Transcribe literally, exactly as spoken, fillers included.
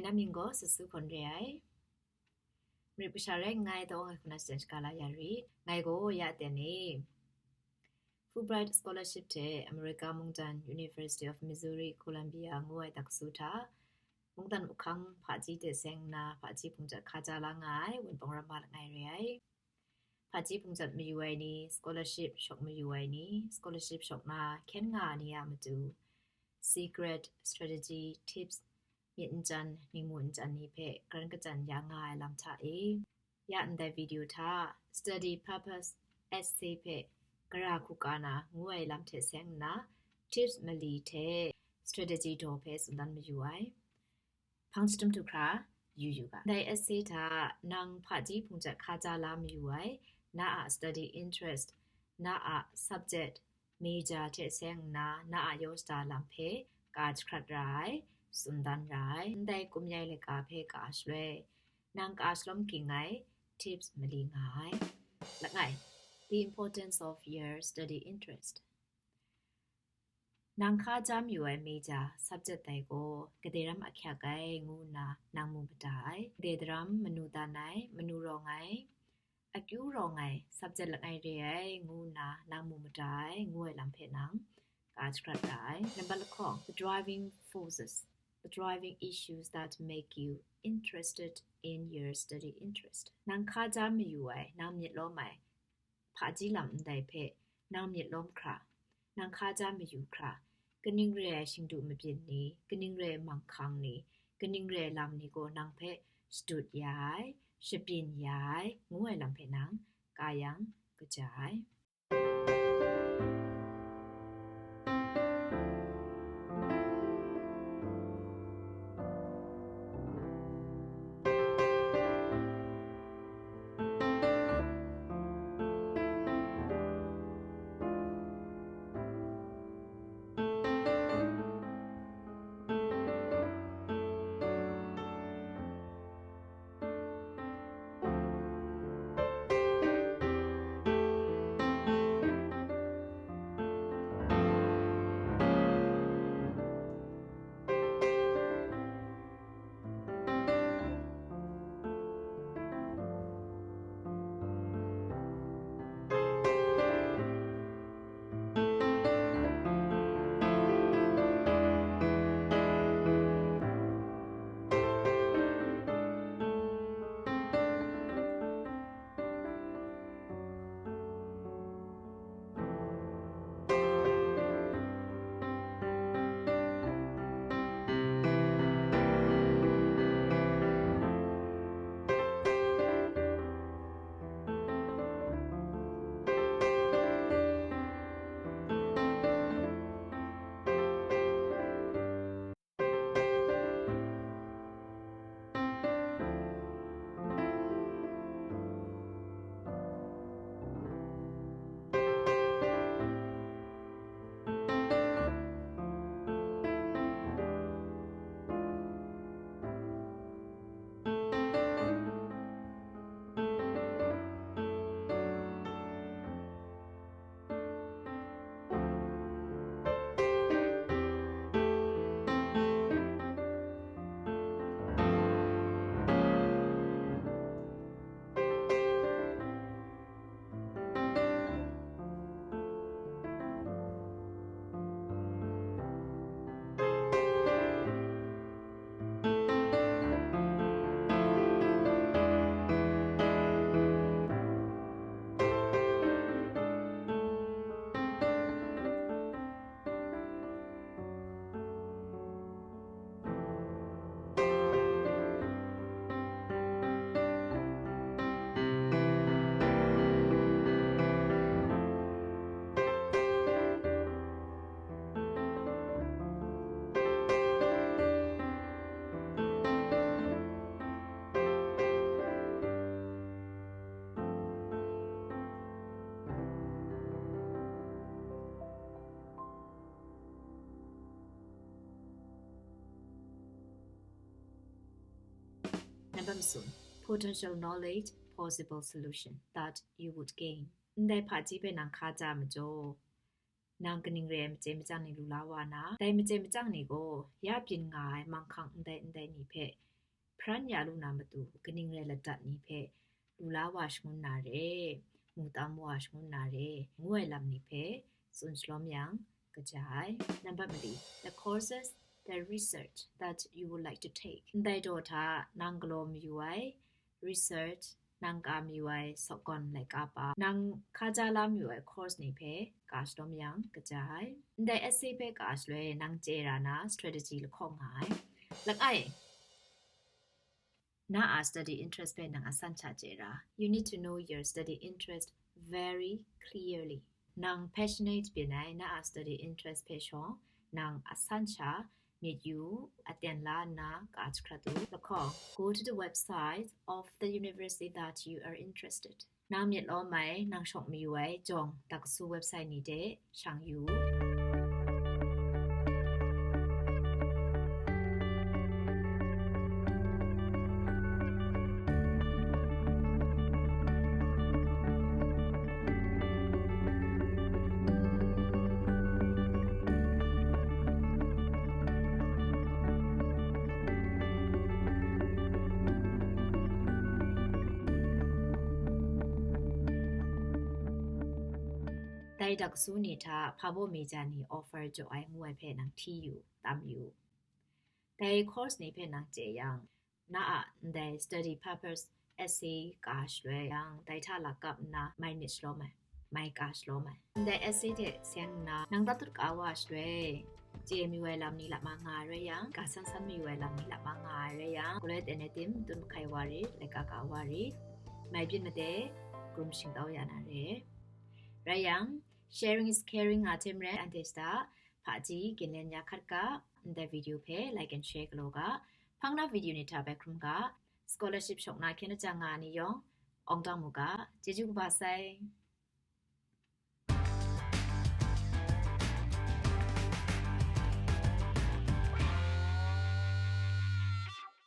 Dai mying gaw Sasu Hkawn re ai. Marit kasha rai nngai, tawng ai hku na shachyen shaga la ya rit. Ngai gaw ya ten e, Fulbright Scholarship hte America mungdan University of Missouri Columbia ngu ai taksu hta mungdan mauhkang hpaji hte seng nna hpaji hpung jat hkaja la nga ai Wunpawng Ramma langai re ai. Hpaji hpung jat mayu ai ni, scholarship shawk mayu ai ni, scholarship shawk na hkyen nga ai ni a matu, secret, strategy, tips, myit nchyan, ningmu nchyan ni hpe karan kachyan ya nga ai lam hta e, ya ndai video hta study purpose essay hpe gara hku ka na ngu ai lam hte seng nna, tips mali hte strategy daw hpe tsun dan mayu ai. Hpang shadum du hkra yu yu ga. Ndai essay hta nang hpaji hpung jat hkaja la mayu ai, na a study interest, na a subject, major hte seng nna na a yaw shada lam hpe ka jahkrat ra ai, tsun dan ra ai. Ndai kumyai laika hpe ka shaloi, nang ka shalawm ging ai tips mali nga ai. Langai, the importance of your study interest. Nang hkaja mayu ai major subject dai gaw gade ram ahkyak ai ngu nna nang mu mada ai. Gade daram manu dan ai, manu rawng ai, akyu rawng ai subject langai re ai ngu nna nang mu mada ai ngu ai lam hpe nang ka jahkrat ra ai. Nambat lahkawng, the driving forces, the driving issues that make you interested in your study interest. Nang hkaja mayu ai, nang myit lawm ai hpaji lam ndai hpe nang myit lawm hkra, nang hkaja mayu hkra, kaning re ai shingdu mabyin ni, kaning re ai manghkang ni, kaning re ai lam ni gaw nang hpe shadut ya ai, shabyin ya ai, ngu ai lam hpe nang ka yang kaja ai. Number masum, potential knowledge, possible solution that you would gain. Ndai hpaji hpe nang hkaja majaw, nang kaning re ai machye machyang ni lu la wa na, dai machye machyang ni gaw ya byin nga ai manghkang ndai ndai ni hpe hparan ya lu na matu kaning rai ladat ni hpe lu la wa shangun na re, mu tam wa shangun na re, ngu ai lam ni hpe tsun shalawm yang kaja ai. Namba mali, the courses, the research that you would like to take. Ndai daw hta nang galaw mayu ai research, nang ka mayu ai sawk gawn laika pa, nang hkaja la mayu ai course ni hpe ka shalawm yang kaja ai. Ndai essay hpe ka shaloi nang chye ra na strategy lahkawng nga ai. Langai, na a study interest hpe nang a san sha chye ra. You need to know your study interest very clearly. Nang passionate byin ai na a study interest hpe shawng, nang a san sha myit yu, aten la nna ka jahkrat u. Lahkawng, go to the website of the university that you are interested. Nang myit lawm ai, nang shawng mayu ai jawng, dakasu website ni de shang yu. Dai dakasu ni hta hpa baw mi ja ni offer jaw ai ngu ai hpe nang hti yu, tam yu. Dai course ni hpe nang chye yang, na a ndai study purpose essay ka shaloi yang, dai hta lakap nna mai myit shalawm ai, mai ka shalawm ai. Ndai essay hte seng nna nang tatut ka wa shaloi, chye mayu ai lam ni lap ma nga ai rai yang, ka san san mayu ai lam ni lap ma nga ai rai yang, galoi ten ai tim tun mahkai wa rit, laika ka wa rit, mai byin made, krum shingtau ya na re. Rai yang, sharing is caring nga hte maren, anhte shada hpaji ginlen ya hkat ga, ndai video hpe like and share galaw ga, hpang na video ni hta bai hkrum ga, scholarship shawk na hkyen lajang nga ai ni yawng, awng dang mu ga, chyeju kaba sai.